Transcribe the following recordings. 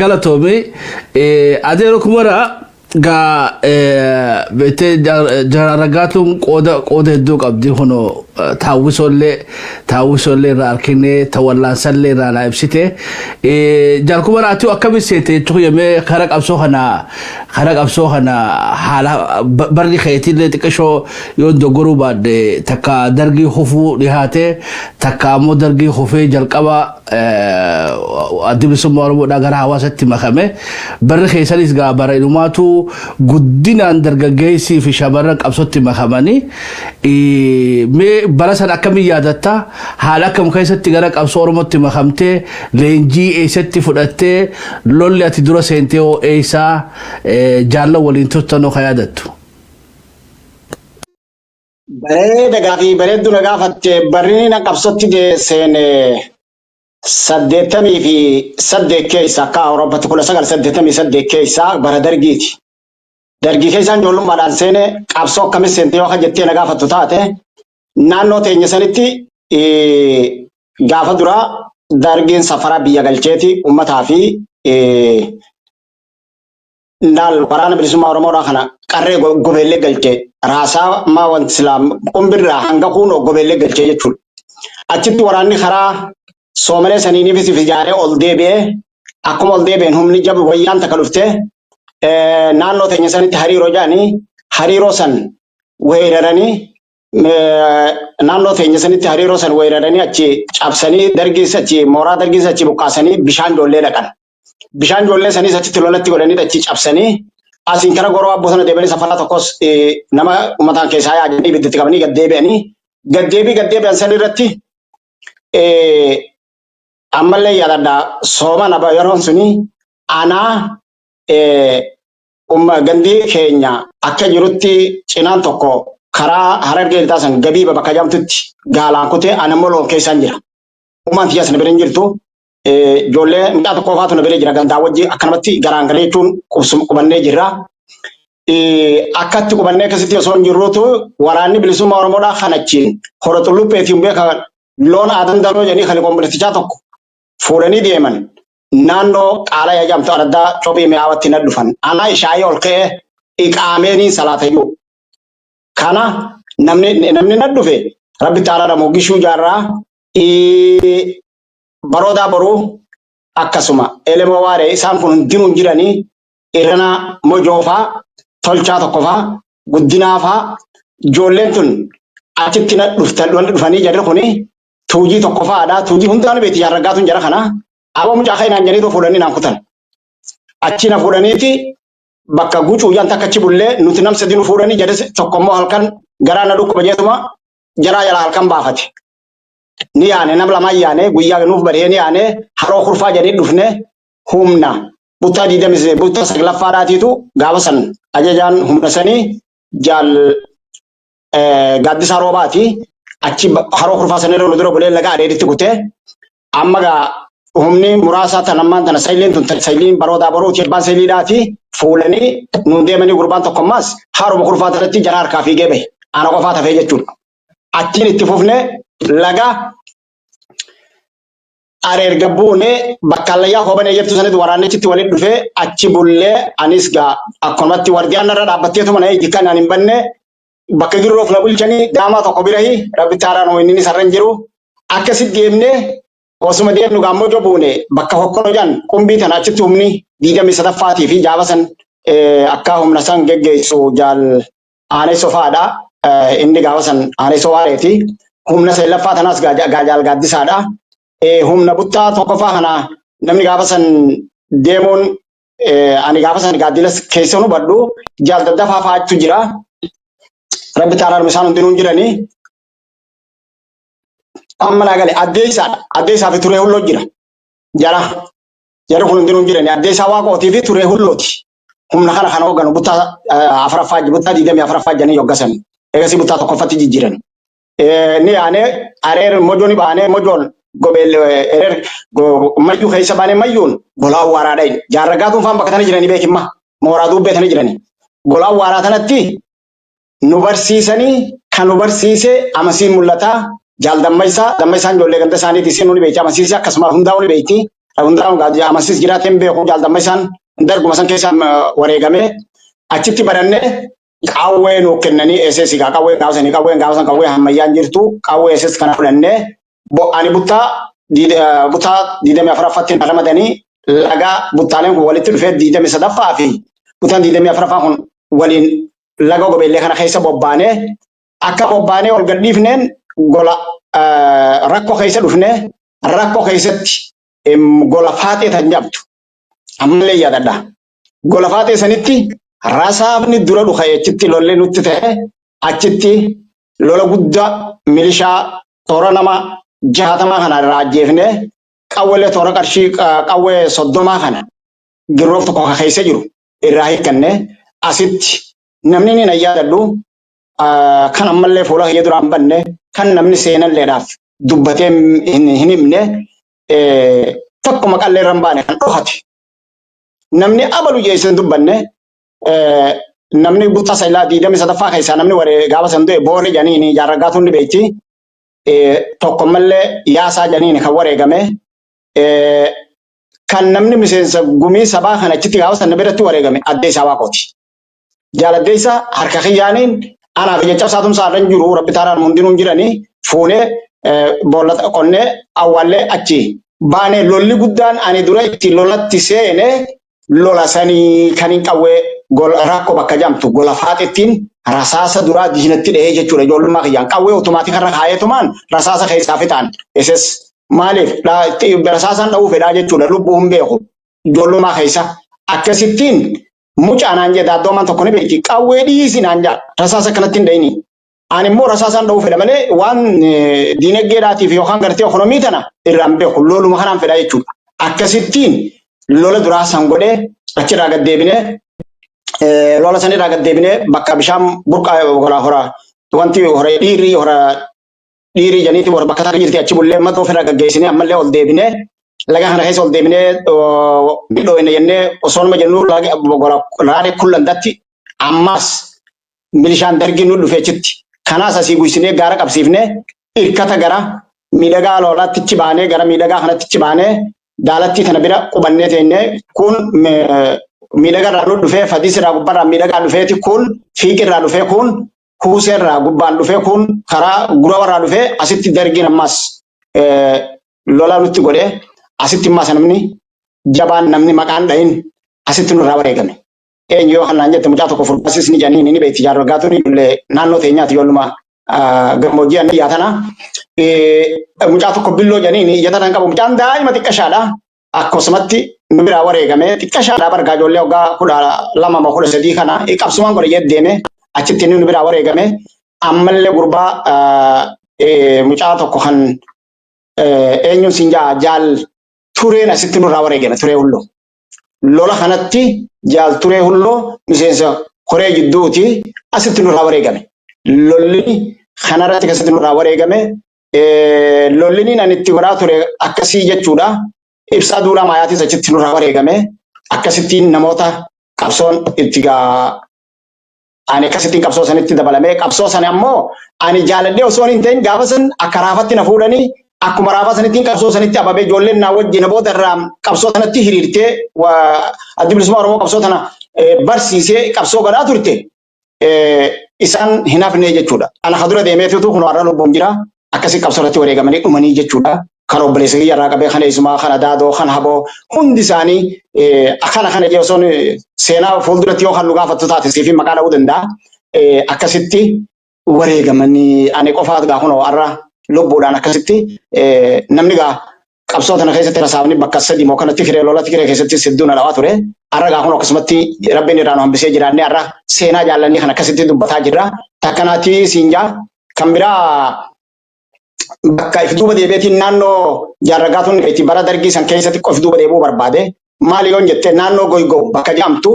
Galatoomi. Adeero Kumara gaa beektee jaarragaatuun qooda hedduu qabdi kunoo taawwisoollee irraa arkinee tawallaansallee irraa naa ibsite. Jaal Kumara, ati akkamitti seete jechuun yemmee kara qabsoo kana haala barri keetiillee xiqqishoo yoo doggoruu baadde, takka dargii hufuu dhihaate, takka ammoo dargii hufee jalqaba Addi Bilisummaa Oromoodhaa gara hawaasatti makame. Barri keessanis gaa bara inumaatu guddinaan dargaggeessii fi shamarran qabsootti makamanii. Mee bara sana akkamiin yaadatta? Haala akkam keessatti gara qabsoo Oromootti makamtee? Leenjii eessatti fudhattee? Lolli ati dura seentee hoo eessaa? Jaallan waliin turtanoo ka yaadattu? Bareeda, gaafii bareedduu na gaafatte. Barri na qabsootti seene 88 keessa, akka Awurooppatti 1988 keessa, bara dargiiti. Dargii keessaan ijoollummaadhaan seene. Qabsoo akkamis seente yoo akka jettee na gaafattu taate, naannoo teenya sanitti gaafa duraa dargiin safaraa biyya galcheeti uummataa fi ndaal Waraana Bilisummaa Oromoodhaa kana qarree gobeellee galchee raasaa maa wanti silaa qumbirraa hanga kuunoo gobeellee galchee jechuudha. Achitti waraanni karaa soomalee saniiniifis ijaaree ol deebi'ee, akkuma ol deebi'een humni jabu wayyaan takka dhuftee naannoo teenya sanitti hariiroo jedhanii hariiroo san weeraranii, naannoo teenya sanitti hariiroo san weeraranii achi cabsanii, dargiis achi mooraa dargiis achi buqqaasanii bishaan ijoollee dhaqan. Bishaan ijoollee saniis achitti lolatti godhanii achi cabsanii asiin kara goroo abboo sana deebi'anii, safaraa tokkos nama uummataan keessaa yaadanii ibiddatti qabanii gad deebi'anii, gad deebi'an san irratti ammallee yaadadha. Soomana yeroon suni anaa gandii keenya akka jirutti cinaan tokko karaa Harargee lixaa san gabiiba bakka jamtutti gaalaan kutee, ana immoo loon keessaan jira. Uumaan tiyyaas na bira hin jirtu. Ijoollee mucaa tokko qofaatu na bira jira, gandaa wajji akkanumatti garaan galee jechuun qubannee jirra. Akkatti qubannee akkasitti osoo hin jirruutu Waraanni Bilisummaa Oromoodhaa kan achiin hora xullupheetiin beekan loon aadan danoo jedhanii kan kompiitichaa tokko fuudhanii deeman naannoo qaala jedhamtu araddaa cophii mi'aawatti na dhufan. Anaa ishaayee ol ka'ee iqaameeniin salaatayyuu. Kana namni na dhufe rabbitti araaramu Gishuu Jaarraa, Baroodaa Boruu, akkasuma Elemoo Waaree, isaan kun hundinuu hin jiranii. Irrana Mojoofaa, Tolchaa Tokkofaa, Guddinaafaa, ijoolleen tun achitti na dhufanii jarri kuni tuujii tokkofaadha. Tuujii hundaanuu beekti jaarraggaatuun jara kana. Aboo mucaa keenyaan jedhanii fuudhanii naan kutan. Achi na fuudhaniiti bakka gucuu jaan takka achi bullee, nuti nam sadi nu fuudhanii, jarri tokko immoo halkan garaa na dhukkuba jeetuma jaraa jala halkan baafate. Ni yaane, nam lamaan yaane, guyyaa nuuf baree ni yaane, haroo kurfaa jedhanii dhufne. Humna buttaa diidami buttaa saglaffaadhaatiitu gaafa san ajajaan humna sanii jaal Gaaddisaa Roobaati. Achi haroo kurfaa sanirra nu dura bulee laga areeditti kutee, amma gaa humni muraasa tan ammaan tana sayiliin tun sayiliin baroodaa baruuti, abbaan sayiliidhaati fuulanii nuun deemanii, gurbaan tokko ammaas haruma kurfaa tanatti jara harkaa fiigee bahe, ana qofaa tafee jechuudha. Achiin itti fufne, laga areer gabbuune bakka hallayyaa koobanee jettu sanitti waraannichitti walitti dhufee achi bullee, anis gaa akkanumatti wardiyaan narra dhaabbatteetuma na eegi kan ani hin banne bakka girroof na bulchanii daamaa tokko birahi, rabbitti haaraan inni sarra hin jiru. Akkasitti deemnee osuma deemnu gaammoo jobuune bakka hokkolo jedhan qumbii tana, achitti humni 23ffaatii fi jaaba san akka humna san geggeessu jaal aanee sofaadha. Inni gaafa san aanee sowaareeti. Humna sadaffaa tanaas gaajaal gaaddisaadha. Humna buttaa tokkoffaa kana namni gaafa san deemuun ani gaafa san gaaddila keessa hubadhu jaal daddafaa fa'aatu jira. Rabbi taaraan isaan hundinuu hin jiranii. Amma naa gale, addeessaadha. Addeessaa fi Turee Hulloo jira. Jara. Jarri kun hundinuu hin jirani. Addeessaa Waaqootii fi Turee Hullooti. Humna kana kan hoogganu buttaa afuraffaa, buttaa 24ffaa jedhanii yoggasan. Egasii buttaa tokkoffatti jijjiiran. Ni yaanee areer mojoo ni baanee, mojoon gobeel ereer mayyuu keessa baanee, mayyuun golaa awwaaraa dhayin. Jaarragaatuun faan bakka tana jiranii beekimma. Mooraa duubbee tana jiranii. Golaa awwaaraa tanatti nu barsiisanii, kan nu barsiise Amasiin Mul'ataa, jaal Dammaysaa, Dammaysaan ijoollee ganda isaaniiti, isin ni beekti, Amasiisii akkasuma hundaa'uu ni beekti. Hundaa'uun amansiis jiraateen beeku jaal isaan darguma san keessa wareegame achitti barannee qawwee nuu kennanii SS gaa qawwee gaafsanii qawween gaafsan qawwee ammayyaan jirtu qawwee SS kana fudhannee ani buttaa buttaa 24ffaatti ramadanii laga buttaaleen kun walitti dhufee 23ffaa fi buttaan 24ffaa kun waliin laga gobeellee kana keessa bobbaanee akka bobbaanee ol gadhiifneen gola rakkoo keessa dhufnee rakkoo keessatti gola faaxee tan jabtu ammallee yaadadha. Gola faaxee sanitti rasaafni dura dhufe achitti lolli nutti ta'e achitti lola guddaa milishaa toora nama 60 kana irraa ajjeefne qawweelee toora qarshii qawwee 30 kana girroof tokko keessa jiru irraa hiikkanne asitti namni ni na yaadadhu kan ammallee fuula kiyya duraan banne kan namni seenalleedhaaf dubbatee hin himne tokko maqallee irra hin baane kan dhokate. Namni abalu jeessan dubbanne namni buttaa sailaa 23ffaa keessaa namni waree gaafa san du'e boorri janiini jaarraggaatuun ni beekti. Tokko mallee yaasaa janiini kan wareegame. Kan namni miseensa gumii sabaa kan achitti gaafa san biratti wareegame addee isaa waaqooti. Jaaladdee isaa harka kiyyaaniin anaaf jecha cabsaatum saarran jiru rabbi taaraan hundinuu jiranii fuunee boolla qonnee awwaallee achi baanee lolli guddaan ani dura itti lolatti seene lola sanii kan hin qawwee rakkoo bakka jedhamtu gola faaxettiin rasaasa duraa diinatti dhahee jechuudha ijoollummaa kiyyaan qawwee otomaatik irra kaayetumaan rasaasa keessaa fixaan eses maaliif rasaasaan dha'uu fedhaa jechuudha lubbuu hin beeku ijoollummaa keessa akkasittiin mucaa naan jedha addoomaan tokko ni beekti qawwee dhiisi naan jedha rasaasa kanatti hin dhahini. Ani immoo rasaasaan dha'uu fedha malee waan diinagdeedhaatiif yookaan gartee ekonomii tana irraan beeku loluma kanaan fedha jechuudha. Akkasittiin lola duraa san godhee achirraa gad deebinee lola sanirraa gad deebinee bakka bishaan burqaa hora hora wanti hora dhiirri hora dhiirii janiiti warra bakka takka jirti achi bullee madoo ofirraa gaggeessinee ammallee ol deebinee laga kana keessa ol deebinee dhooyne jennee osoo nama jennu raaree kullandatti ammas milishaan dargii nu dhufe achitti. Kanaas asii guysinee gaara qabsiifnee irkata gara miidhagaa loolaatti baanee gara miidhagaa kanatti baanee daalattii kana bira qubannee teennee kun miidhagaa irraa nu dhufee fadiis irraa gubbaarraa miidhagaa dhufeeti kun fiiqi irraa dhufee kun kuusee irraa gubbaan dhufee kun karaa gurawa irraa dhufee asitti dargiin ammas lola nutti godhee asitti ammas namni jabaan namni maqaan dhahin asitti nurraa wareegame. Eenyu yoo kanaan jette mucaa tokko furbasis ni janiin ni beekti jaarragaatuun ijoollee naannoo teenyaati ijoolluma gammoojjii anniyyaa tana. Mucaa tokko billoo janiin ija tana hin qabu mucaan daa'ima xiqqashaadha. Akkasumatti nu biraa wareegame xiqqashaadha bargaa ijoollee waggaa 12 moo 13 kana qabsumaan godhe jedhee deeme achitti inni nu biraa wareegame. Ammallee gurbaa mucaa tokko kan eenyuun siin jaa jaal tureen asitti nurraa wareegame turee hulloo. Lola kanatti jaal turee hulloo miseensa koree jidduuti asitti nurraa wareegame. Lolli kanarratti keessatti nurraa wareegame. Lolli ani itti godhaa ture akkasii jechuudha. Ibsaa duulaa maayaatis achitti nurraa wareegame. Akkasittiin namoota qabsoon itti gaa ani akkasittiin qabsoo sanitti dabalame. Qabsoo sana ammoo ani jaaladhee osoo hin ta'in gaafa san akka raafatti na fuudhanii akkuma raafaa sanittiin qabsoo sanitti ababee ijoolleen naa wajjin booda irraa qabsoo sanatti hiriirtee addi bilisummaa Oromoo qabsoo tana barsiisee qabsoo godhaa turte isaan hin hafne jechuudha. Ana ka dura deemeetu kun har'a lubbuun jira akkasii qabsoo irratti wareegamanii dhumanii jechuudha. Kan obboleessa kiyya irraa qabee kan eessumaa kan adaadoo kan haboo hundi isaanii akkana kana jee osoo seenaa fuulduratti yoo kan nu gaafattu taate siif maqaa dha'uu danda'a. Akkasitti wareegamanii ani qofaatu gaa kunoo har'a lubbuudhaan akkasitti namni gaa qabsoo tana keessatti rasaafni bakka sadi moo kanatti firee lolatti firee keessatti hedduu na dhawaa ture. Har'a gaa kun akkasumatti rabbiin irraa nu hambisee jiraannee har'a seenaa jaallannii kan akkasitti dubbataa jirra. Takkanaatti siin jaa kan biraa bakka if duuba deebiitiin naannoo jaarragaatuun itti bara dargii san keessatti qof duuba deebi'uu barbaade. Maali yoon jette naannoo goygoo bakka jedhamtu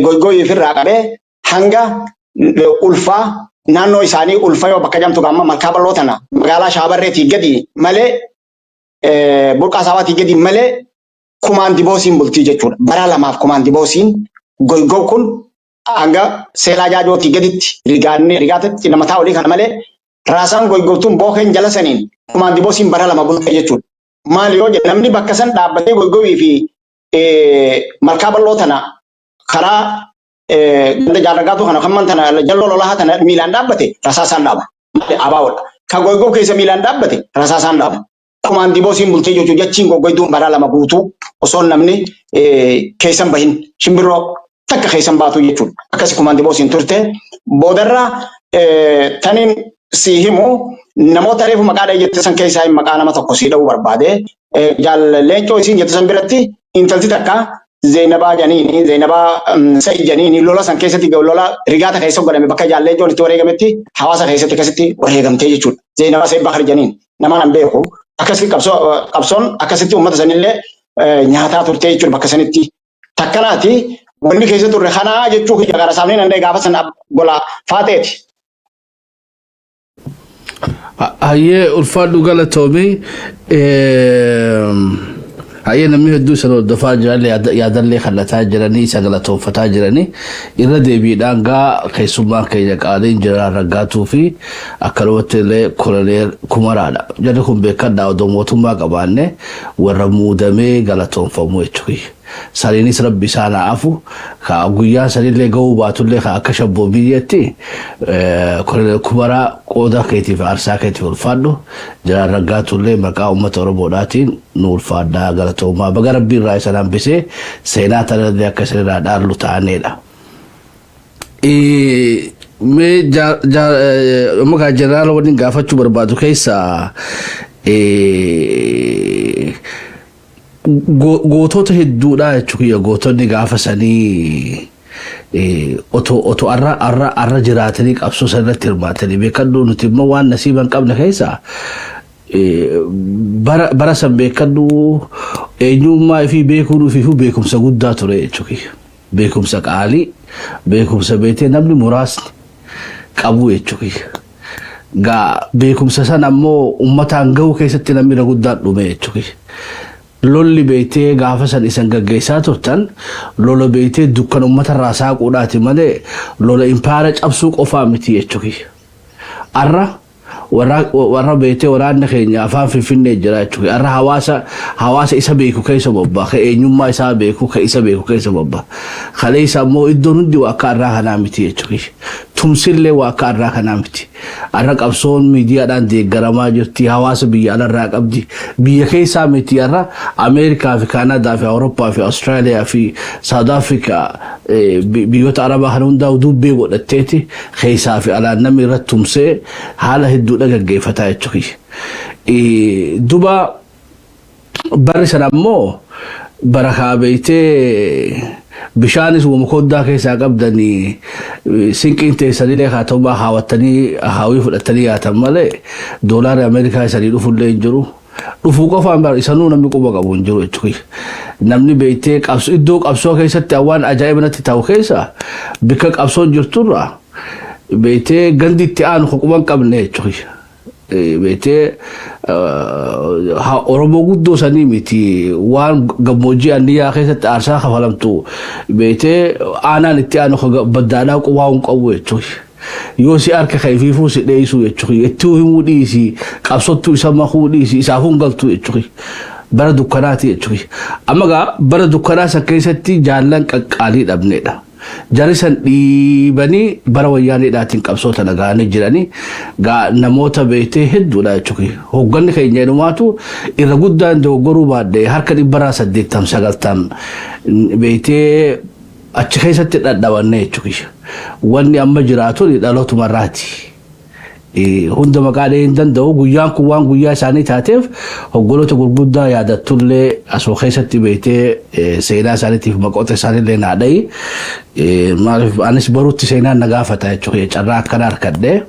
goygoo ifirraa qabee hanga ulfaa naannoo isaanii ulfa yoo bakka jedhamtu gaamma malkaa bal'oo tana magaalaa shaabarreetii gadi malee burqaa saawaatii gadi malee kumaandi boosiin bultii jechuudha. Bara lamaaf kumaandi boosiin goygoo kun hanga seelaa jaajootii gaditti rigaannee rigaatatti nama olii kana malee raasaan goygootuun bookeen jala saniin kumaandi boosiin bara lama bulte jechuudha. Maali yoo jedhe, namni bakka san dhaabbatee goggowii fi malkaa bal'oo tana karaa ganda jaarragaatu kana kamman tana jalloo lolaa tana miilaan dhaabbate rasaasaan dhaaba. Maali, ABOdha. Kan goggoo keessa miilaan dhaabbate rasaasaan dhaaba. Kumaandii boosiin bultee jechuun jechiin goggoyduun bara 2 guutuu osoo namni keessan bahin, shimbirroo takka keessan baatu jechuudha. Akkasi kumaandii boosiin turte. Boodarra taniin si himu, namoota reefu maqaa dhahee jette san keessaa maqaa nama tokko si dha'uu barbaade. Jaal Leencoo isiin jette san biratti intalti takka Zeenabaa janiini, Zeenabaa Sa'id janiini, lola san keessatti, lola rigaata keessa godhame bakka jaal Leencoon itti wareegametti hawaasa keessatti akkasitti wareegamtee jechuudha. Zeenabaa Sa'id Bakar janiin nama nan beeku. Akkasitti qabsoon akkasitti uummata sanillee nyaataa turtee jechuudha bakka sanitti. Takkanaati wanni keessa turre kanaa jechuu kiyya gara saamnee nan gaafa sana gola faaxeeti. Hayyee, ulfaadhu, galatoomii. Hayyee, namni hedduu isa hordofaa jiran yaadallee kallataa jiranii isa galatoonfataa jiranii. Irra deebiidhaan gaa keessummaan keenya qaaliin Jeneraal Raggaatuu fi akkanumatti illee Koloneel Kumaraadha. Jarri kun beekadhaa, odoo mootummaa qabaanne warra muudamee galatoonfamu jechuudha. Saniinis rabbi isaan haa afu. Ka guyyaa sanillee ga'uu baatullee ka akka shabboo biyyeetti, Koloneel Kumaraa, qooda keetiif aarsaa keetiif ulfaadhu. Jeneraal Raggaatullee maqaa uummata Oromoodhaatiin nu ulfaadhaa, galatoomaa. Baga rabbi irraa isan hambisee seenaa tanallee akka isin irraa dhaallu taaneedha. Mee maqaa jeneraala waliin gaafachuu barbaadu keessaa gootota hedduudha jechuudha. Gootonni gaafa sanii otoo arra jiraatanii qabsoo san irratti hirmaatanii beekadhu. Nuti immoo waan nasiiba hin qabne keessaa bara san beekadhu, eenyummaa ifii beekuun ofiifuu beekumsa guddaa ture jechuudha. Beekumsa qaalii, beekumsa beetee namni muraasni qabu jechuudha. Gaa beekumsa sana ammoo uummataan gahuu keessatti namni irra guddaan dhume jechuudha. Lolli beektee gaafa san isan gaggeessaa turtan lola beektee dukkan uummatarraa saaquudhaati malee lola impaara cabsuu qofaa miti jechuudha. Arra warra beektee waraanni keenya afaan Finfinnee jira jechuudha. Arra hawaasa isa beeku keessa bobbaa, ka eenyummaa isaa beeku, ka isa beeku keessa bobbaa. Kaleessa ammoo iddoon hundi waa akka arraa kanaa miti jechuudha. Tumsillee waa akka arraa kanaa miti. Arra qabsoon miidiyaadhaan deeggaramaa jirti. Hawaasa biyya alarraa qabdi. Biyya keessaa miti, arra Ameerikaa fi Kaanadaa fi Awurooppaa fi Awustiraaliyaa fi Saawud Afrikaa, biyyoota Arabaa kana hundaa dubbee godhatteeti keessaa fi alaan namni irratti tumsee haala hedduudha gaggeeffataa jechuudha. Duba barri sana ammoo bara kaabeeytee bishaanis wama koddaa keessaa qabdanii sinqiin teessanillee haa ta'u haawwattanii haawwii fudhatanii yaatan malee doolaarri Ameerikaa isanii dhufullee hin jiru. Dhufuu qofaan bara isanuu namni quba qabu hin jiru jechuudha. Namni beektee qabsoo iddoo qabsoo keessatti waan ajaa'iba natti ta'u keessa bikka qabsoon jirturraa beektee gandi itti aanu quba hin qabne jechuudha. Beektee Oromoo guddoo sanii miti, waan gammoojjii anniyyaa keessatti aarsaa kafalamtu beektee aanaan itti aanu baddaadhaa qubaa hin qabu jechuudha. Yoo si harka kaifiifuu si dheessuu jechuudha. Itti himuu dhiisi, qabsottuu isa makuu dhiisi, isaaf hin galtu jechuudha. Bara dukkanaati jechuudha. Amma gaa bara dukkanaa san keessatti jaallan qaqqaalii dhabneedha. Jarri san dhiibanii bara wayyaaneedhaatiin qabsoo tana ga'anii jiranii gaa namoota beektee hedduudha jechuudha. Hoogganni keenya inumaatu irra guddaan dogoggoruu baadhee harka 80% 90% beektee achi keessatti dhadhabanne jechuudha. Wanni amma jiraatu dhalootumarraati. Hunda maqaa dhahee hin danda'u. Guyyaan kun waan guyyaa isaanii taateef hoggoloota gurguddaa yaadattullee asoo keessatti beektee seenaa isaaniitiif maqoota isaaniillee naa dhahi. Maaliif, anis barutti seenaan na gaafata jechuudha. Carraa akkana harkadhee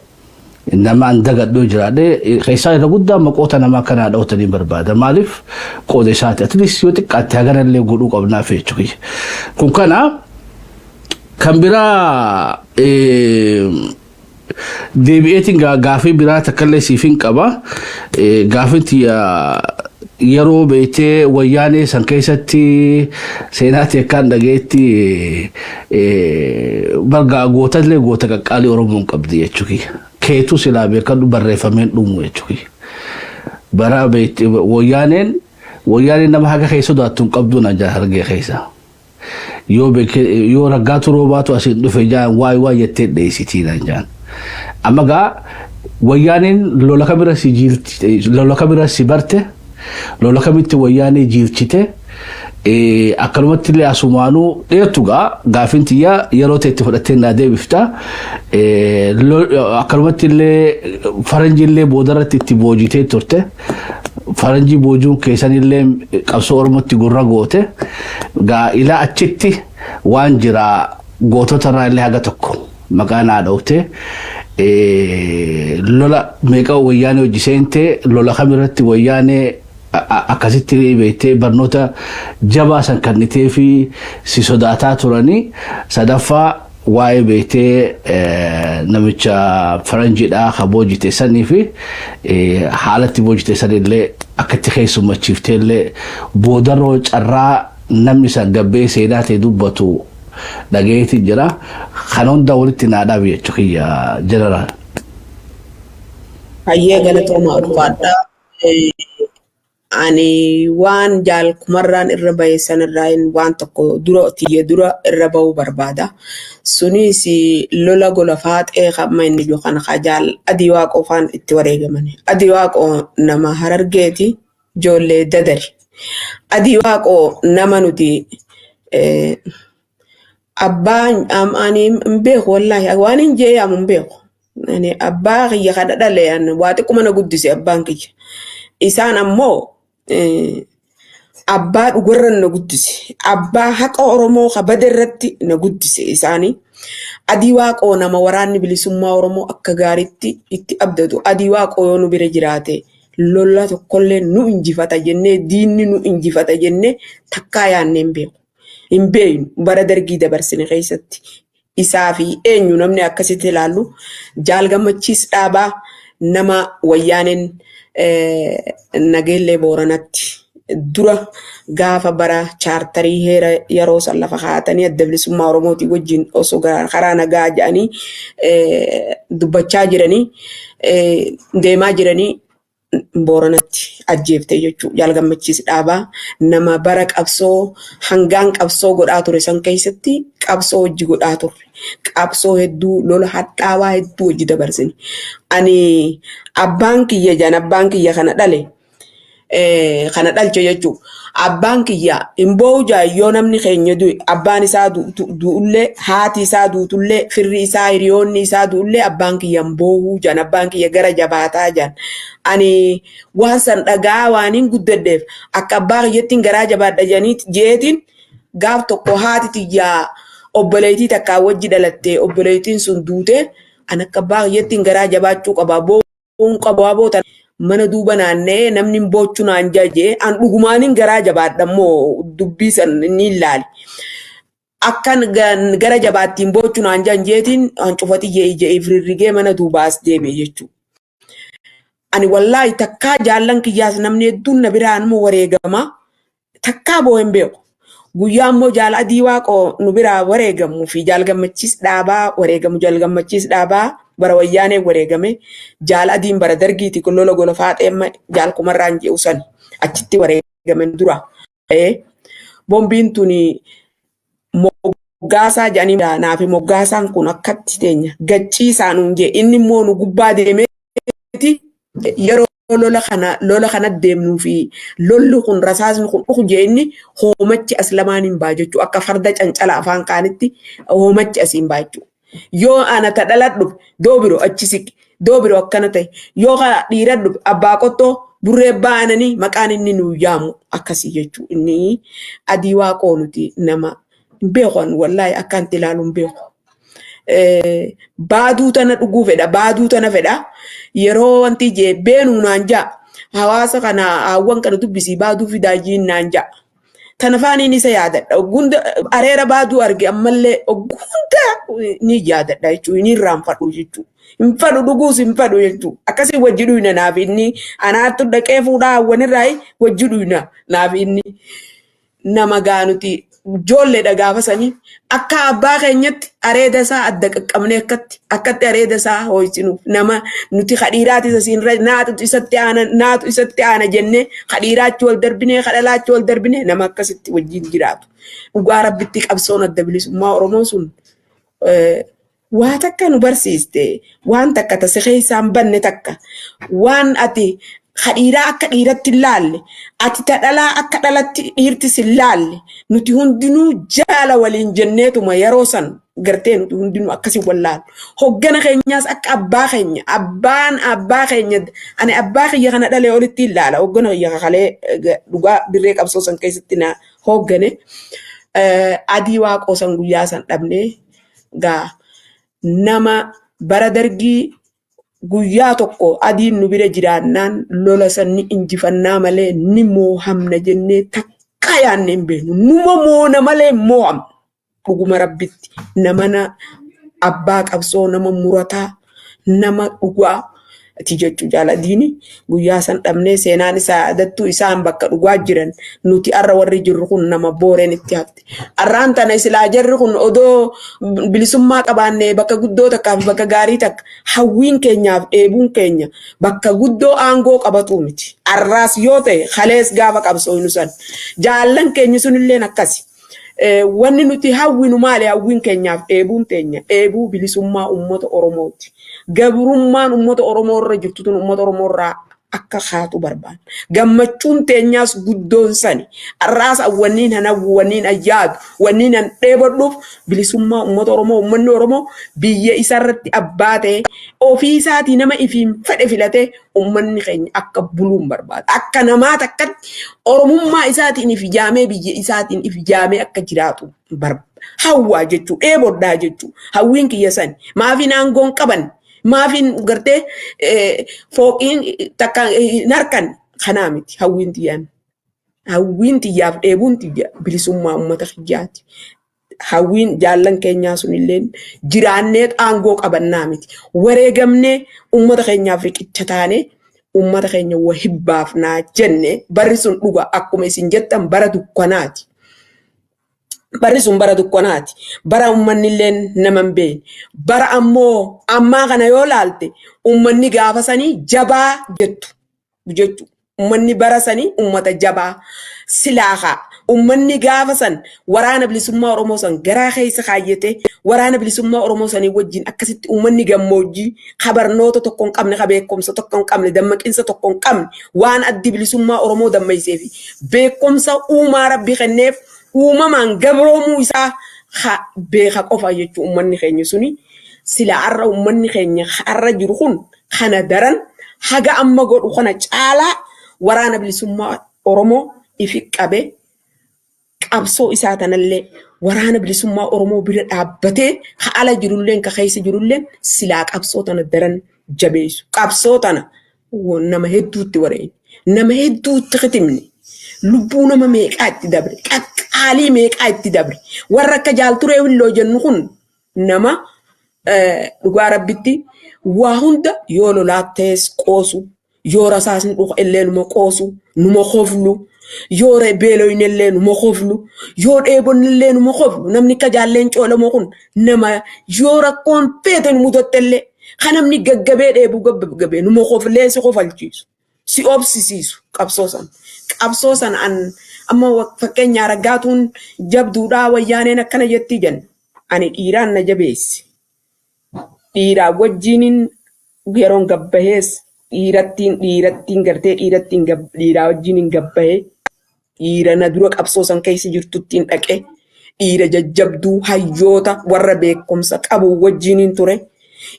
nama an dagadhuu jiraadhe keessaa irra guddaa maqoota nama akkanaa dhawtanii barbaada. Maaliif, qooda isaati. At least yoo xiqqaatte haganallee godhuu qabnaaf jechuudha. Kun kana kan biraa deebi'eetiin gaafii biraa takkallee siif hin qaba. Gaafiin tiyya yeroo beektee wayyaanee san keessatti seenaatti akkaan dhageetti bargaa gootallee goota qaqqaalii Oromoon qabdi jechuudha. Keetu silaa beekadhu barreeffameen dhumu jechuudha. Bara beektee wayyaaneen Wayyaaneen nama haga kee sodaattu hin qabdu naan jaa Harargee keessa. Yoo beekee yoo raggaatu roobaatu asiin dhufe jaan waay waay jettee dheessitii naan jaan. Amma gaa wayyaaneen lola kamira si jiilchite, lola kamira si barte, lola kamitti wayyaanee jiilchite, akkanumatti illee asumaanuu dheertu gaa gaafin tiyya yeroo ta'e itti fudhattee naa deebifta. Akkanumatti illee faranji illee boodarratti itti boojitee turte. Faranjii boojuun keessan illee qabsoo Oromootti gurra goote. Gaa ilaa achitti waan jira gootota irraa illee haga tokko maqaa naa dhoofte. Lola meeqa wayyaanee hojii seente, lola kamirratti wayyaanee akkasitti beektee barnoota jabaa san kennitee fi si sodaataa turanii? Sadaffaa, waa'ee beektee namicha faranjiidhaa ka boojite sanii fi haalatti boojite sanillee akkatti keessummachiiftee illee boodarroo carraa namni san gabbee seenaa ta'e dubbatu dhageetti jira. Kan hunda walitti naa dhaabi jechuu kiyya, jeneraal. Hayyee, galatooma, ulfaadhaa. Ani waan jaal Kumarraan irra bahe sanirraa waan tokko dura tiyya dura irra bahuu barbaada. Sunis lola gola faaxee hamma inni jiru kana jaal Adii Waaqoo faan itti wareegaman. Adii Waaqoo nama Harargeeti, ijoollee Dadari. Adii Waaqoo nama nuti abbaan ani hin beeku, wallaahi waan hin jee yaamu hin beeku. Ani abbaa kiyya kana dhale waa xiqquma na guddise abbaan kiyya. Isaan ammoo abbaa dhugarra na guddise. Abbaa haqa Oromoo ka bade irratti na guddise isaanii. Adii Waaqoo nama waraanni bilisummaa Oromoo akka gaariitti itti abdatu. Adii Waaqoo yoo nu bira jiraate lola tokkollee nu injifata jennee, diinni nu injifata jennee takkaa yaannee hin beeku. Hin beeknu bara dargii dabarsine keessatti. Isaa fi eenyu namni akkasitti ilaallu, Jaal Gammachiis Dhaabaa nama wayyaaneen Nageellee Booranatti dura gaafa bara chaartarii heera yeroo san lafa kaa'atanii Adda Bilisummaa Oromootii wajjin osoo karaa nagaa jedhanii dubbachaa jiranii deemaa jiranii Booranatti ajjeefte jechuudha. Jaal Gammachiis Dhaabaa nama bara qabsoo hangaan qabsoo godhaa ture san keessatti qabsoo hojii godhaa turre. Qabsoo hedduu, lola hadhaawaa hedduu hojii dabarsine. Ani abbaan kiyya jaan, abbaan kiyya kana dhale, kana dhalche jechuudha. Abbaan kiyya hin boo'u jaa yoo namni keenya du'e, abbaan isaa du'ullee, haati isaa duutullee, firri isaa, hiriyoonni isaa du'ullee abbaan kiyya hin boo'u jaan, abbaan kiyya gara jabaataa jaan. Ani waan san dhagaa waan hin guddadheef akka abbaa kiyyattiin garaa jabaadha jedhanii jeetiin gaaf tokko haati tiyyaa obboleettii takkaa wajji dhalatte, obboleettiin sun duute, an akka abbaa kiyyattiin garaa jabaachuu qaba, boo'uun qabu, aboota mana duuba naanna'ee namni hin boochu naan jajee an dhugumaanin garaa jabaadha immoo dubbii san ni ilaali. Akkan gara jabaattiin boochu naan jan jeetiin hancufati je'ii je'ii firrirrigee mana duubaas deebi'e jechuudha. Ani wallaahi takkaa jaallan kiyyaas namni hedduun na biraan immoo wareegama, takkaa boo'ee hin beeku. Guyyaa immoo Jaal Adii Waaqoo nu biraa wareegamuu fi Jaal Gammachiis Dhaabaa wareegamu, Jaal Gammachiis Dhaabaa bara wayyaanee wareegame, Jaal Adiin bara dargiiti, lola gola faaxee amma Jaal Kumarraan je'u san achitti wareegame dura. Bombiin tuni moggaasaa jedhanii naafi moggaasaan kun akkatti teenya gacciisaa nuun jee, inni immoo nu gubbaa deemeeti yeroo lola kana deemnuu fi lolli kun rasaasni kun dhufu jee, inni hoomachi as lamaan hin baa jechuu, akka farda cancala afaan kaanitti hoomachi asiin baa jechuu. Yoo ana ta dhaladhu doobiro achi siqi, doobiro akkana ta'e, yoo ka dhiira dhufe abbaa qottoo burree baananii maqaan inni nu yaamu akkasii jechuu. Inni Adii Waaqoo nuti nama hin beeku, ani wallaahi akka anti ilaalu hin beeku. Baaduu tana dhuguu fedha, baaduu tana fedha, yeroo wanti jee beenuu naan jaa, hawaasa kana hawwan kana dubbisii baaduu fidaa jiin naan jaa. Tana faaniin isa yaadadha. Gunda areera baaduu arge ammallee gunda ni yaadadha jechuudha. Ni irraanfadhu jechuudha. Hin fadhu, dhuguus hin fadhu jechuudha. Akkasii wajji dhuyna naaf inni anaattu dhaqee fuudhaa hawwanirraa wajji dhuyna naaf inni. Nama gaanuti Ijoolleedha gaafa sanii akka abbaa keenyatti areeda isaa adda qaqqabnee akkatti areeda isaa hoo'isinuuf nama nuti kadhiiraati isa siin naatu isatti aana, naatu isatti aana jennee kadhiiraachi wal darbinee, kadhalaachi wal darbinee nama akkasitti wajjin jiraatu. Dhugaa Rabbitti qabsoon Adda Bilisummaa Oromoo sun waa takka nu barsiiste, waan takka tasi keessaan banne, takka waan ati kadhiiraa akka dhiiratti hin laalle, ati ta dhalaa akka dhalatti dhiirtis hin laalle, nuti hundinuu jaala waliin jenneetuma yeroo san gartee nuti hundinuu akkasii wallaalu. Hoggana keenyaas akka abbaa keenya, abbaan abbaa keenya, ani abbaa kiyya kana dhalee olitti hin laala. Hoggana kiyya kakalee dhugaa dirree qabsoo san keessatti na hoggane. Adii Waaqoo san guyyaa san dhabnee gaa nama bara Dargii guyyaa tokko adiin nu bira jiraannaan lola san ni injifannaa malee ni moohamna jennee takka yaadne hin beeknu. Numa moona malee moohamna. Dhuguma Rabbitti nama na abbaa qabsoo, nama murataa, nama dhugaa ati jechuu jaaladiini guyyaa san dhabnee seenaan isaa yaadattuu. Isaan bakka dhugaa jiran, nuti arra warri jirru kun nama booreen itti hafte. Arraan tana silaa jarri kun odoo bilisummaa qabaanne bakka guddoo takkaa fi bakka gaarii takka hawwiin keenyaaf dheebuun keenya bakka guddoo aangoo qabatu miti. Arraas yoo ta'e kalees gaafa qabsooynu san jaallan keenya sunilleen akkasi. Wanni nuti hawwinu maali? Hawwiin keenyaaf dheebuun teenya dheebuu bilisummaa uummata Oromooti. Gabrummaan uummata Oromoo irra jirtu tun uummata Oromoo irraa akka kaatu barbaanna. Gammachuun teenyaas guddoon sani. Arraas wanniin han hawwu, wanniin han yaadu, wanniin han dheebodhuuf bilisummaa uummata Oromoo, uummanni Oromoo biyya isarratti abbaa ta'e, ofii isaatii nama ifiin fedhe filatee uummanni keenya akka buluun barbaada. Akka namaa takkatti Oromummaa isaatiin if jaamee, biyya isaatiin if jaamee akka jiraatu barbaada. Hawwaa jechuu, dheebodhaa jechuu, hawwiin kiyya sani. Maafiin aangoon qaban, maafiin gartee fooqiin takka hin harkan kanaa miti hawwiin tiyyaan. Hawwiin tiyyaaf dheebuun tiyya bilisummaa uummata kiyyaati. Hawwiin jaallan keenyaa sunilleen jiraannee aangoo qabannaa miti. Wareegamnee uummata keenyaaf riqicha taanee uummata keenya wahibbaafnaa jenne. Barri sun dhuga akkuma isin jettan bara dukkanaati. Barri sun bara dukkanaati. Bara uummanni illee nama hin beekne. Bara ammoo ammaa kana yoo laalte uummanni gaafa sanii jabaa jettu jechuudha. Uummanni bara sanii uummata jabaa silaa haa. Uummanni gaafa san Waraana Bilisummaa Oromoo san garaa keessa kaayyatee Waraana Bilisummaa Oromoo sanii wajjin akkasitti uummanni gammoojjii kabarnoota tokko hin qabne, ka beekumsa tokko hin qabne, dammaqinsa tokko hin qabne, waan Addi Bilisummaa Oromoo dammaysee fi beekumsa uumaa Rabbi kenneef uumamaan gabroomuu isaa beeka qofa jechuun uummanni keenya suni sila har'a uummanni keenya har'a jiru kun kana daran haga amma godhu kana caalaa Waraana Bilisummaa Oromoo ifi qabe, qabsoo isaa tanallee Waraana Bilisummaa Oromoo bira dhaabbatee, ka ala jirulleen ka keessa jirulleen silaa qabsoo tana daran jabeessu. Qabsoo tana nama hedduutti wareeyne. Nama hedduutti kitimne. Lubbuu nama meeqaa itti dabre. Qaqqaalii meeqaa itti dabre. Warra akka Jaalturee Willoo jennu kun nama dhugaa Rabbitti waa hunda yoo lolaa ta'es qoosu, yoo rasaasni dhuka illee numa qoosu, numa koflu, yoo beeloyne illee numa koflu, yoo dheebonne illee numa koflu. Namni akka jaalleen coolamoo kun nama yoo rakkoon feete nu mudatte illee kan namni gaggabee dheebuu gaggabee numa koflee si kofalchiisu, si obsisiisu qabsoo san. Qabsoo san an amma fakkeenyaa Raggaatuun jabduudhaa, Wayyaaneen akkana jettii jenna. Ani dhiiraan na jabeesse. Dhiiraa wajjiniin yeroon gabbahees dhiirattiin gartee dhiirattiin dhiiraa wajjiniin gabbahee, dhiira na dura qabsoo san keessa jirtuttiin dhaqee, dhiira jajjabduu hayyoota warra beekumsa qabu wajjiniin ture.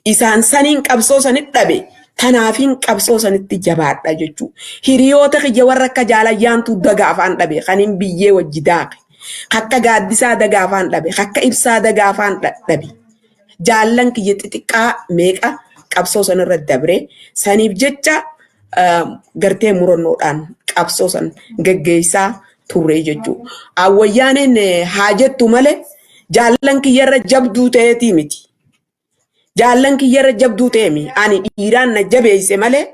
Isaan saniin qabsoo sanit dhabe. Tanaafiin qabsoo sanitti jabaadha jechuudha. Hiriyoota kiyya warra akka Jaalayyaantuu daga afaan dhabe kaniin biyyee wajji daaqe. Akka Gaaddisaa daga afaan dhabe. Akka Ibsaa daga afaan dhabe. Jaallan kiyya xixiqqaa meeqa qabsoo sanarra dabre. Saniif jecha gartee murannoodhaan qabsoo san gaggeessaa turre jechuudha. Awwayyaaneen haa jettu malee jaallan kiyyarra jabduu ta'eetii miti. Jaallan kiyyarra jabduu ta'e mi. Ani dhiiraan na jabeesse malee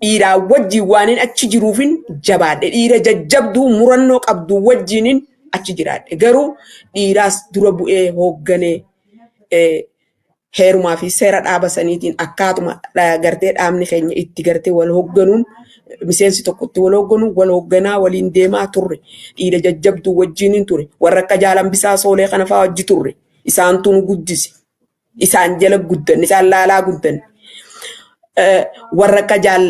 dhiiraa wajjin waanin achi jiruufin jabaadhe. Dhiira jajjabduu murannoo qabdu wajjinin achi jiraadhe. Garuu dhiiraas dura bu'ee hoogganee heerumaa fi seera dhaaba saniitiin akkaatuma gartee dhaabni keenya itti gartee wal hoogganuun miseensi tokkotti wal hoogganu wal hoogganaa waliin deemaa turre. Dhiira jajjabduu wajjiniin ture. Warra akka Jaalambisaa Soolee kana fa'aa wajji turre. Isaantu nu guddise. Isaan jala guddanne. Isaan laalaa guddanne. Warra akka jaal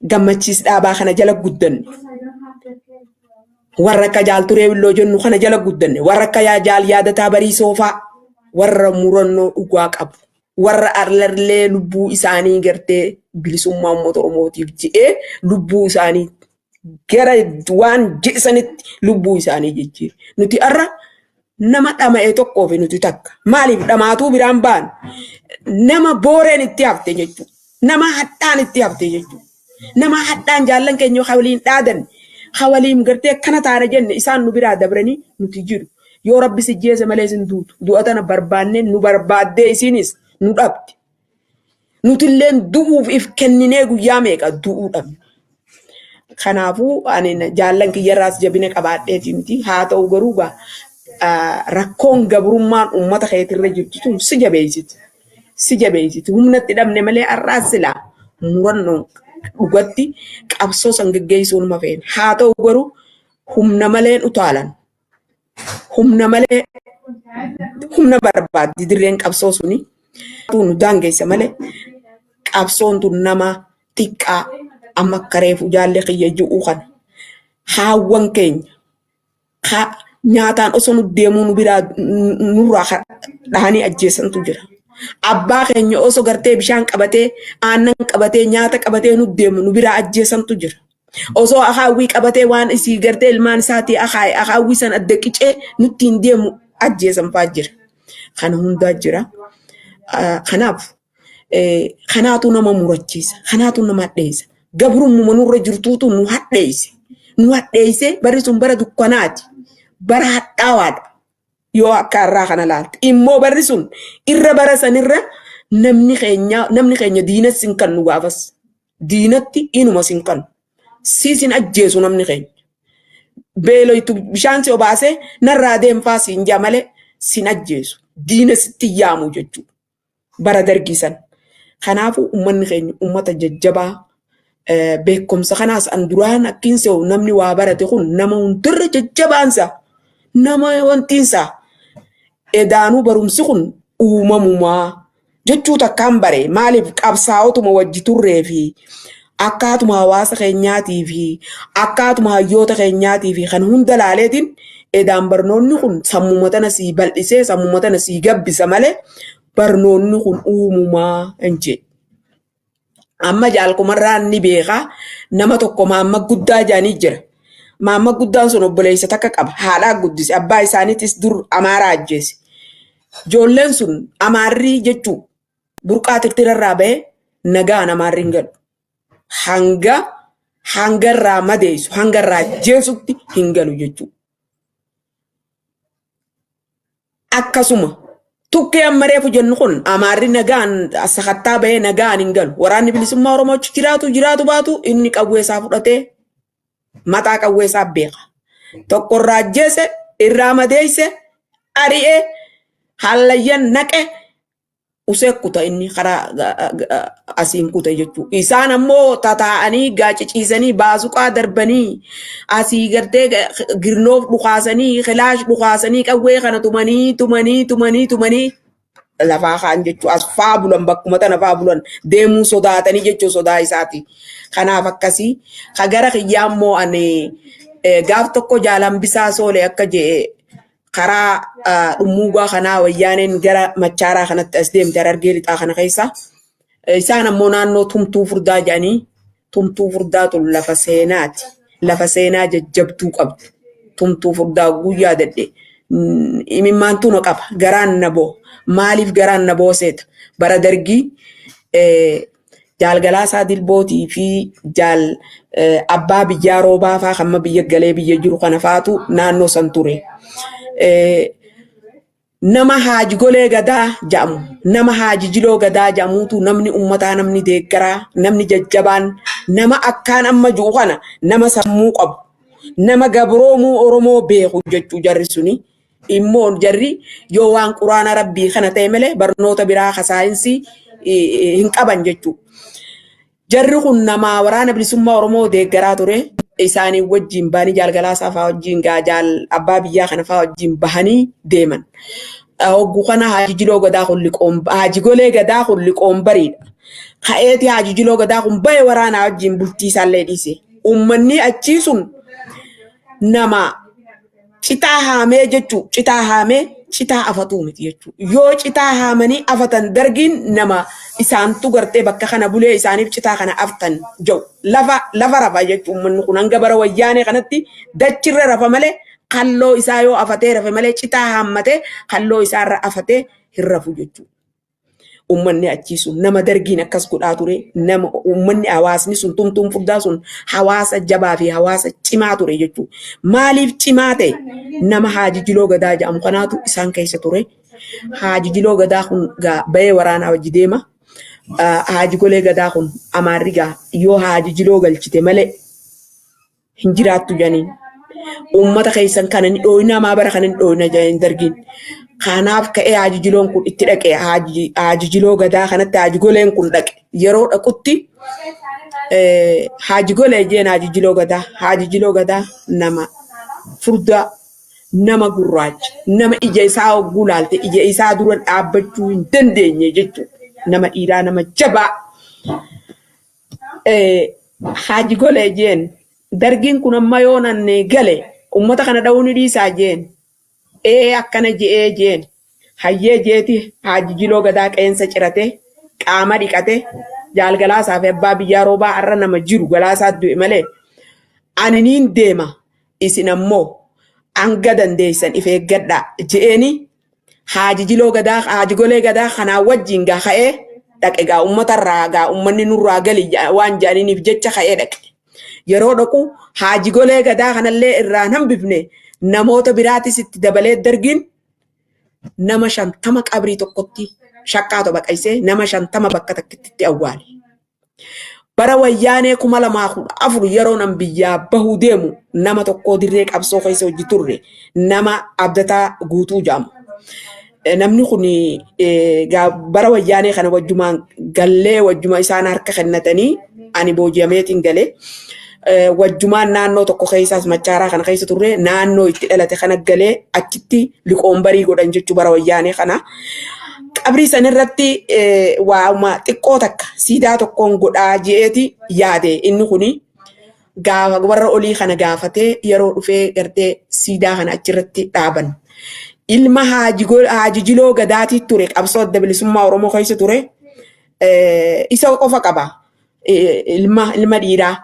Gammachiis Dhaabaa kana jala guddanne. Warra akka Jaal Turee Billoo jennu kana jala guddanne. Warra akka Jaal Yaadataa Bariisoo fa'aa warra murannoo dhugaa qabu. Warra arlarlee lubbuu isaanii gartee bilisummaa uummata Oromootiif je'ee lubbuu isaanii gara waan je'sanitti lubbuu isaanii jijjiire. Nuti har'a nama dhama'e tokkoo fi nuti takka. Maaliif dhamaatuu biraan ba'an? Nama booreen itti hafte jechuudha. Nama hadhaan itti hafte jechuudha. Nama hadhaan jaallan keenya ha waliin dhaadan, ha waliin gartee akkana taana jenne isaan nu biraa dabranii nuti jiru. Yoo Rabbi si jeese malee isin duutu. Du'a tana barbaannee nu barbaaddee isinis nu dhabde. Nutilleen du'uuf if kenninee guyyaa meeqa du'uu dhabne. Kanaafuu ani jaallan kiyyarraas jabina qabaadheeti miti. Haa ta'u garuu gaa rakkoon gabrummaan uummata keetirra jirtu tun si jabeessiti. Si jabeessiti. Humna itti dhabne malee har'aas silaa murannoon dhugatti qabsoo san geggeessuu numa feena. Haa ta'u garuu humna maleen utaalan. Humna malee humna barbaaddi dirreen qabsoo suni. Nu daangeessa malee qabsoon tun nama xiqqaa amma akka reefu jaalli kiyya ji'uu kana. Haawwan keenya nyaataan osoo nu deemuu nu biraa nurraa dhahanii ajjeesantu jira. Abbaa keenya osoo gartee bishaan qabatee aannan qabatee nyaata qabatee nu deemu nu biraa ajjeesantu jira. Osoo akaawwii qabatee waan isii gartee ilmaan isaatii akaaye akaawwii san adda qicee nutti hin deemu ajjeesan fa'aa jira. Kana hundaa jira. Kanaaf kanaatu nama murachiisa. Kanaatu nama hadheessa. Gabrummuma nurra jirtuutu nu hadheesse. Nu hadheesse barri sun bara dukkanaati. Bara hadhaawaadha. Yoo akka har'aa kana laalte. Immoo barri sun irra bara sanirra namni keenya diinatti sin kannu gaafas. Diinatti inuma sin kannu. Siisin ajjeesu namni keenya. Beeloytu bishaan si obaasee narraa deemfaa siin jaa malee sin ajjeesu. Diina sitti yaamu jechuudha. Bara dargii san. Kanaafuu uummanni keenya uummata jajjabaa beekumsa kanaas an duraan akkiin se'u namni waa barate kun nama hundarra jajjabaansa. Nama wantiinsa. Edaanuu barumsi kun uumamumaa jechuu takkaan bare. Maaliif qabsaa'otuma wajji turree fi akkaatuma hawaasa keenyaatii fi akkaatuma hayyoota keenyaatii fi kan hunda laaleetiin edaan barnoonni kun sammuma tana sii bal'isee sammuma tana sii gabbisa malee barnoonni kun uumamaa hin jedhu. Amma jaalkumarraan ni beeka. Nama tokko maamma guddaa jaanii jira. Maamma guddaan sun obboleessa takka qaba. Haadhaa guddise. Abbaa isaaniitis dur Amaaraa ajjeese. Ijoolleen sun Amaarrii jechuu burqaa tirtirarraa bahee nagaan Amaarri hin galu. Hanga hangarraa madeessu hangarraa ajjeesutti hin galu jechuudha. Akkasuma tukkee amma reefu jennu kun Amaarri nagaan sakattaa bahee nagaan hin galu. Waraanni bilisummaa Oromoo achi jiraatu jiraatu baatu inni qawwee isaa fudhatee mataa qawwee isaa beeka. Tokko irraa ajjeese, irraa madeesse, ari'ee hallayyan naqe usee kuta inni karaa asiin kute jechuudha. Isaan ammoo tataa'anii gaaciciisanii baasuqaa darbanii asii gartee girnoof dhukaasanii kilaash dhukaasanii qawwee kana tumanii tumanii tumanii tumanii lafaa kaan jechuudha. As faa bulan, bakkuma tana faa bulan, deemuu sodaatanii jechuudha sodaa isaati. Kanaaf akkasii ka gara kiyyaa immoo ani gaaf tokko Jaalambisaa Soolee akka je'e karaa dhummuugaa kanaa wayyaaneen gara Machaaraa kanatti as deemte Harargee Lixaa kana keessa. Isaan ammoo naannoo Tumtuu Furdaa jedhanii, Tumtuu Furdaa tun lafa seenaati. Lafa seenaa jajjabduu qabdu. Tumtuu Furdaa guyyaa dadhe imimmaantu na qaba. Garaan na boo. Maaliif garaan na booseeta? Bara dargii Jaal Galaasaa Dilbootii fi Jaal Abbaa Biyyaa Roobaa faa kan biyya galee biyya jiru kana faatu naannoo san ture. Nama Haaji Golee Gadaa jedhamu, nama Haaji Jiloo Gadaa jedhamuutu namni uummataa, namni deeggaraa, namni jajjabaan, nama akkaan amma jiru kana nama sammuu qabu. Nama gabroomuu Oromoo beeku jechuu jarri suni. Immoo jarri yoo waan quraana rabbii kana ta'e malee barnoota biraa ka saayinsii hin qaban jechuu. Jarri kun nama waraana bilisummaa Oromoo deeggaraa ture. Isaanii wajjin bahanii jaal Galaasaa fa'aa wajjin gaa jaal abbaa biyyaa kana fa'aa wajjin bahanii deeman. Hogguu kana Haaji Jiloo Gadaa kun liqoon Haaji Golee Gadaa kun liqoon bariidha. Ka'eeti Haaji Jiloo Gadaa kun bahe waraanaa wajjin bultii isaallee dhiise. Uummanni achii sun nama citaa haamee jechuu citaa haamee citaa afatuu miti jechuu. Yoo citaa haamanii afatan dargiin nama isaantu gartee bakka kana bulee isaaniif citaa kana aftan jedhu. Lafa lafa rafa jechuu uummanni kun hanga bara wayyaanee kanatti dachirra rafa malee kalloo isaa yoo afatee rafe malee citaa haammatee kalloo isaarra afatee hin rafu jechuudha. Uummanni achii sun nama dargiin akkas godhaa ture nama uummanni hawaasni sun tumtuun furdaa sun hawaasa jabaa fi hawaasa cimaa ture jechuudha. Maaliif cimaa ta'e? Nama Haaji Jiloo Gadaa jedhamu kanaatu isaan keessa ture. Haaji Jiloo Gadaa kun gaa bahee waraanaa wajji deema. Haaji Golee Gadaa kun Amaarri gaa yoo Haaji Jiloo galchite malee hin jiraattu jedhaniin. Uummata keessan kana ni dhooyina maa bara kana ni dhooyina jedhaniin dargiin. Kanaaf ka'ee Haaji Jiloon kun itti dhaqe Haaji Jiloo Gadaa kanatti Haaji Goleen kun dhaqe. Yeroo dhaqutti Haaji Golee jeen Haaji Jiloo Gadaa. Haaji Jiloo Gadaa nama furdaa nama gurraacha nama ija isaa hogguu laalte ija isaa dura dhaabbachuu hin dandeenye jechuudha. Nama dhiiraa nama jabaa. Haaji Golee jeen dargiin kun amma yoo nan gale uummata kana dha'uu ni dhiisaa jeen. Ee akkana je'ee jeen. Hayyee jeeti Haaji Jiloo Gadaa qeensa cirate qaama dhiqate jaal Galaasaa fi abbaa biyyaa roobaa har'a nama jiru Galaasaa du'e malee ani niin deema isin ammoo hanga dandeessan if eeggadhaa je'eeni Haaji Jiloo Gadaa Haaji Golee Gadaa kanaa wajjin gaa ka'ee dhaqe gaa uummatarraa gaa uummanni nurraa gali waan jedhaniif jecha ka'ee dhaqe. Yeroo dhaqu Haaji Golee Gadaa kanallee irraa hin hambifne namoota biraatis itti dabalee dargiin nama 50 qabrii tokkotti shaqqaa baqaysee nama 50 bakka takkitti awwaale. Bara wayyaanee 2014 yeroo nan biyyaa bahuu deemu nama tokkoo dirree qabsoo keessa hojii turre nama Abdataa Guutuu jedhamu. Namni kun bara wayyaanee kana wajjumaan gallee wajjuma isaan harka kennatanii ani booji'ameetiin galee wajjumaan naannoo tokko keessaas machaaraa kana keessa turre naannoo itti dhalate kana galee achitti liqoombarii godhan jechuu bara wayyaanee kana. Qabrii sanirratti waa'uma xiqqoo takka siidaa tokkoon godhaa je'eeti yaade inni kuni gaafa warra olii kana gaafatee yeroo dhufee gartee siidaa kana achirratti dhaaban. Ilma Haaji Jiloo Gadaatii ture qabsoo adda bilisummaa Oromoo keessa ture. Isa qofa qaba. Ilma dhiiraa.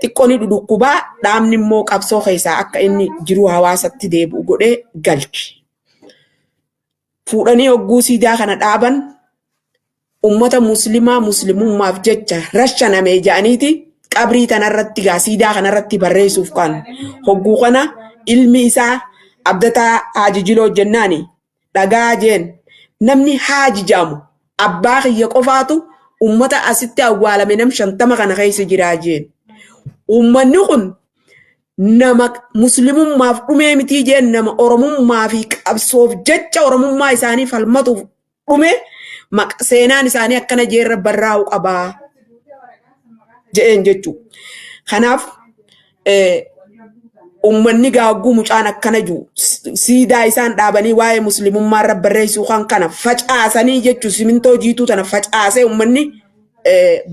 Xiqqoo ni dhudhukkubaa dhaabni immoo qabsoo keessaa akka inni jiruu hawaasatti deebi'u godhee galche. Fuudhanii hogguu siidaa kana dhaaban ummata muslimaa muslimummaaf jecha rashaname jedhaniiti qabrii tanarratti gaa siidaa kanarratti barreessuuf kan hogguu kana ilmi isaa Abdataa Haaji Jiloo jennaani dhagaa jeen namni Haaji jedhamu abbaa kiyya qofaatu ummata asitti awwaalame nam 50 kana keessa jiraa jeen. Uummanni kun nama muslimummaaf dhumee mitii jeen nama oromummaa fi qabsoof jecha oromummaa isaanii falmatuuf dhume seenaan isaanii akkana jeerra barraa'u qabaa je'een jechuu. Kanaaf uummanni gaagguu mucaan akkana jiru siidaa isaan dhaabanii waa'ee muslimummaa irra barreessuu kan kana facaasanii jechuu simintoo jiituu tana facaasee uummanni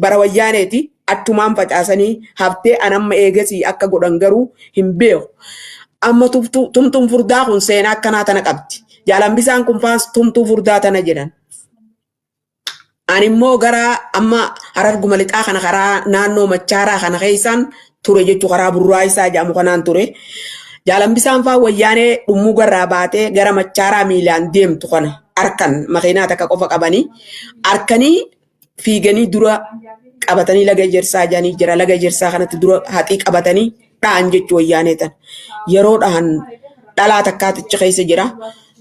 bara wayyaaneeti achumaan facaasanii haftee an amma eegasii akka godhan garuu hin beeku. Amma tumtuun furdaa kun seenaa akkanaa tana qabdi. Jaalambisaan kun faas tumtuu furdaa tana jedhan. Ani immoo gara amma Hararguma lixaa kana karaa naannoo Machaaraa kana keessaan ture jechuu karaa Burraa isaa jedhamu kanaan ture. Jaalambisaan faa wayyaanee dhummuu garraa baatee gara Machaaraa miilaan deemtu kana harkan makiinaa takka qofa qabanii harkanii fiiganii dura qabatanii laga ejersaa jedhanii jira laga ejersaa kanatti dura haxii qabatanii dhahan jechuu wayyaanee tan. Yeroo dhahan dhalaa takkaatichi keessa jira.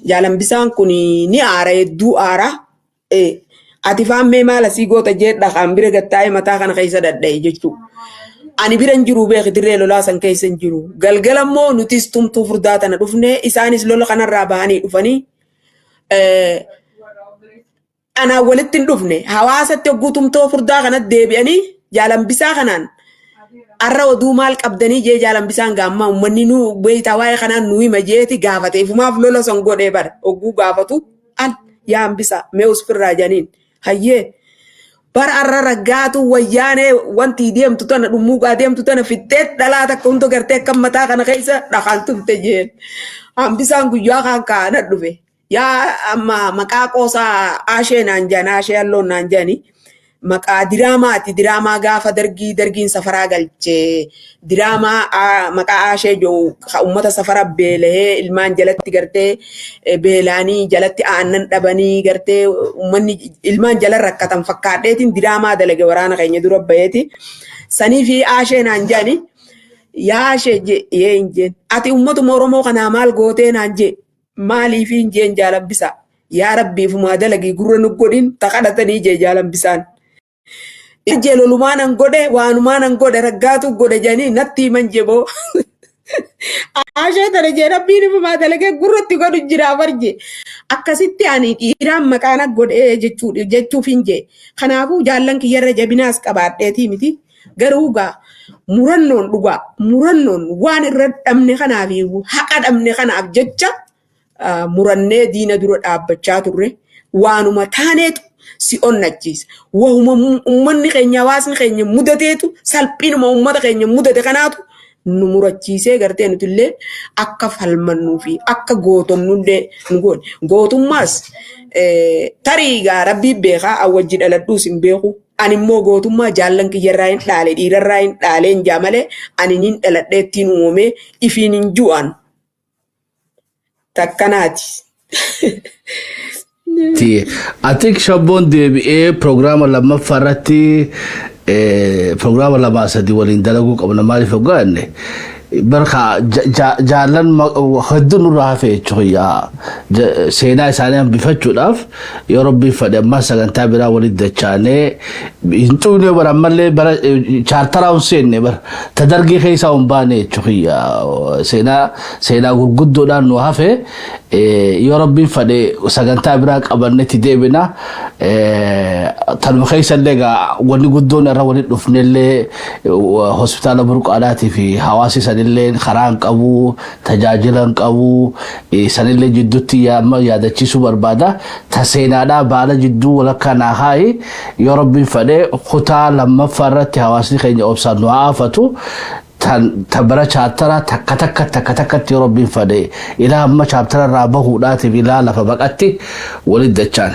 Jaalambisaan kun ni aara hedduu aara. Ati faan mee maal asii goota jedha kan bira gattaa'ee mataa kana keessa dhadha'e jechuudha. Ani bira hin jiru beeki, dirree lolaa san keessa hin jiru. Galgala immoo nutis tumtuu furdaa tana dhufnee, isaanis lola kanarraa bahanii dhufanii anaan walitti hin dhufne. Hawaasatti hogguu tumtoo furdaa kanatti deebi'anii jaalambisaa kanaan arra oduu maal qabdanii jee. Jaalambisaan gaammaa uummanni nu beeytaa waa'ee kanaan nu hima jeeti gaafate. Ifumaaf lola san godhee bara hogguu gaafatu al yaa hambisaa mee usfirraa janiin. Hayyee, bara arra raggaatu wayyaanee wanti deemtu tana dhummuuqaa deemtu tana fixxee dhalaa takka hunda gartee akka mataa kana keessa dhakaan tumte jeen. Hambisaan guyyaa kaan kaana dhufe. Yaa amma maqaa qoosaa Aashee naan jedhan, Aashee Halloon naan jedhani. Maqaa diraamaati. Diraamaa gaafa dargii dargiin safaraa galchee diraamaa maqaa Aashee jiru uummata safara beelahee ilmaan jalatti gartee beelaanii jalatti aannan dhabanii gartee uummanni ilmaan jala rakkatan fakkaadheetiin diraamaa dalage waraana keenya dura baheeti. Sanii fi Aashee naan jedhani. Yaa Aashee jee hin jeen. Ati uummatuma Oromoo kanaa maal gootee naan jee. Maaliif hin jeen jaalambisa. Yaa Rabbi, ifumaa dalagii gurra nu godhin takadhatanii jee jaalambisaan. Ijee lolumaan an godhe, waanumaan an godhe raggaatu godhe jedhanii natti himan jeboo. Aashee tana jee, Rabbiin ifumaa dalagee gurratti godhu jira barje. Akkasitti ani dhiiraan maqaan godhee jechuuf hin jee. Kanaafuu jaallan kiyyarra jabinaas qabaadheetii miti. Garuu gaa murannoon dhugaa murannoon waan irra dhabne kanaaf, haqa dhabne kanaaf jecha murannee diina dura dhaabbachaa turre. Waanuma taaneetu si onnachiisa. Wahuma uummanni keenya, hawaasni keenya mudateetu, salphinuma uummata keenya mudate kanaatu nu murachiisee gartee nutillee akka falmannuu fi akka gootomnullee nu goone. Gootummaas tarii gaa Rabbii beekaa, awwajji dhaladhuus hin beeku. Ani immoo gootummaa jaallan kiyyarraa hin dhaale, dhiirarraa hin dhaalee hin jaa malee ani nin dhaladhee ittiin uumamee ifiin hin ju'an. Takkanaati. Ati shabboon deebi'ee piroogiraama lammaffaa irratti piroogiraama lamaa sadii waliin dalaguu qabna. Maaliif hoggaa jenne, barka jaallan hedduu nurraa hafe jechuudha. Seenaa isaanii hambifachuudhaaf yoo Rabbiin fedhe ammaa sagantaa biraa walitti dachaanee hin xuqne. Bara ammallee bara chaartaraa hin seenne, bara tadargii keessaa hin baane jechuudha. Seenaa gurguddoodhaan nu hafe. Yoo Rabbiin fedhe sagantaa biraa qabannetti deebina. Tanuma keessa illee egaa wanni guddoon irra walitti dhufnellee hospitaala Burqaadhaatii fi hawaasi sanillee karaa hin qabu, tajaajila hin qabu, sanillee jidduutti amma yaadachiisuu barbaada. Ta seenaadhaa baala jidduu walakkaa naa haayi. Yoo Rabbiin fedhe kutaa lammaffaa irratti hawaasni keenya obsaan nu haa afatu. Ta bara chaartaraa takka takka takka takkatti yoo Rabbiin fedhe ilaa amma chaartara irraa bahuudhaatiif ilaa lafa baqatti walitti dachaan.